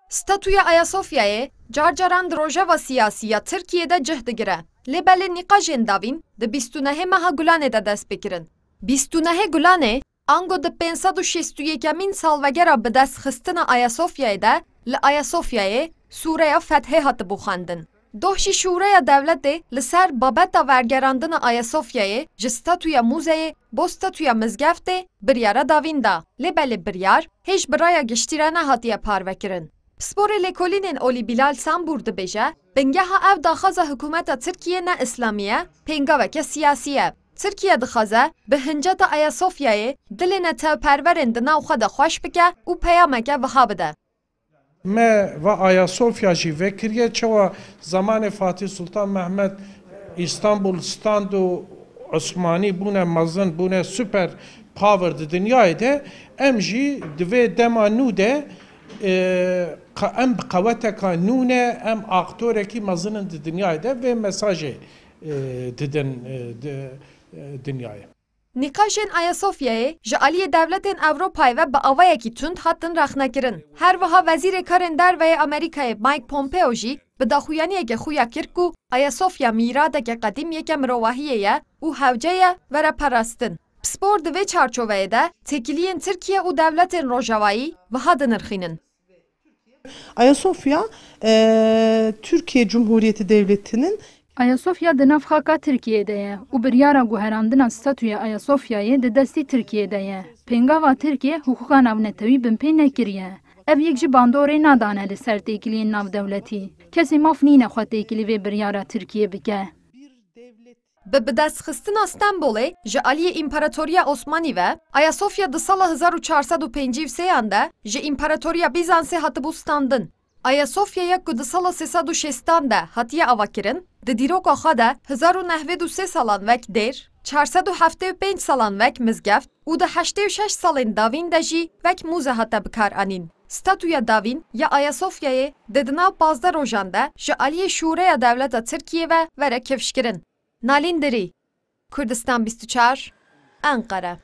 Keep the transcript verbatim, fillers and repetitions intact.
Statûya Ayasofyayê car caran di rojeva siyasî ya Tirkiyê de cih digire. Lê belê nîqaşên davîn di bîst û nehê meha Gulanê de dest pê kirin. Bîst û nehê Gulanê, ango di pênc sed û şêst û yekemîn salvegera bidestxistina Ayasofyayê de li Ayasofyayê sûreya fethê hatibû xwendin. Doh jî şûreya dewletê li ser babeta vergerandina Ayasofyayê ji statûya mûzeyê bo statûya mizgeftê biryara davîn da. Lê belê biryar hêj bi raya giştî re nehatiye parvekirin. Pisporê lêkolînên olî Bilal Sambûr dibêje, bingeha ev daxwaza hikûmeta Tirkiyê ne îslamî ye, pêngaveke siyasî ye. Tirkiye dixwaze bi hinceta Ayasofyayê dilê netewperwerên di nav xwe de xweş bike û peyameke wiha bide. Me va Ayasofya jî vekiriye, çawa zamanê Fatih Sultan Mehmet Îstanbul stand û Osmanî bûne mezin, bûne super power di dinyayê de, em jî di vê dema nû de, e, qa-, em bi qeweteka nû ne, em aktorekî mezin in di dinyayê de, vê mesajê, e, didin, e, di, e, dinyayê. Nîqaşên Ayasofyayê ji aliyê dewletên Ewropayê ve bi awayekî tund hatin rexnekirin. Her wiha Wezîrê Karên Derve yê Amerîkayê Mike Pompeo jî bi daxuyaniyeke xwe ya kir ku Ayasofya mîradeke qedîm yeke mirovahiyê ye û hewce ye were parastin. Pispor di vê çarçoveyê de têkiliyên Tirkiye û dewletên Rojavayî wiha dinirxînin. Ayasofya, e, Türkiye Cumhuriyeti Devleti'nin Ayasofya di nav xaka Tirkiyê de ye û biryara guherandina statûya Ayasofyayê di destî Tirkiyê de ye. Pêngava Tirkiye hiqûqa navnetewî binpê nekiriye. Ev yek jî bandorê nadane li ser têkiliyên navdewletî. Kesê maf nîne xwe têkilî vê biryara Tirkiyê bike. Bi bidestxistina Stenbolê ji aliyê Împaratoriya Osmanî ve, Ayasofya di sala hezar û çar sed û pêncî û sêyan de ji Împaratoriya Bîzansê hatibû standin. Ayasofya ya ku di sala sê sed û şêstan de hatiye avakirin, di dîroka xwe de hezar û nehwêd û sê salan wek dêr, çar sed û heftê û pênc salan wek mizgeft û di heştê û şeş salên davîn de jî wek mûze hate bikaranîn. Statûya davîn ya Ayasofyayê dê di nav pazdeh rojan de ji aliyê şûreya dewleta Tirkiyê ve were kifşkirin. Nalîn Dirî, Kurdistan bîst û çar, Enqere.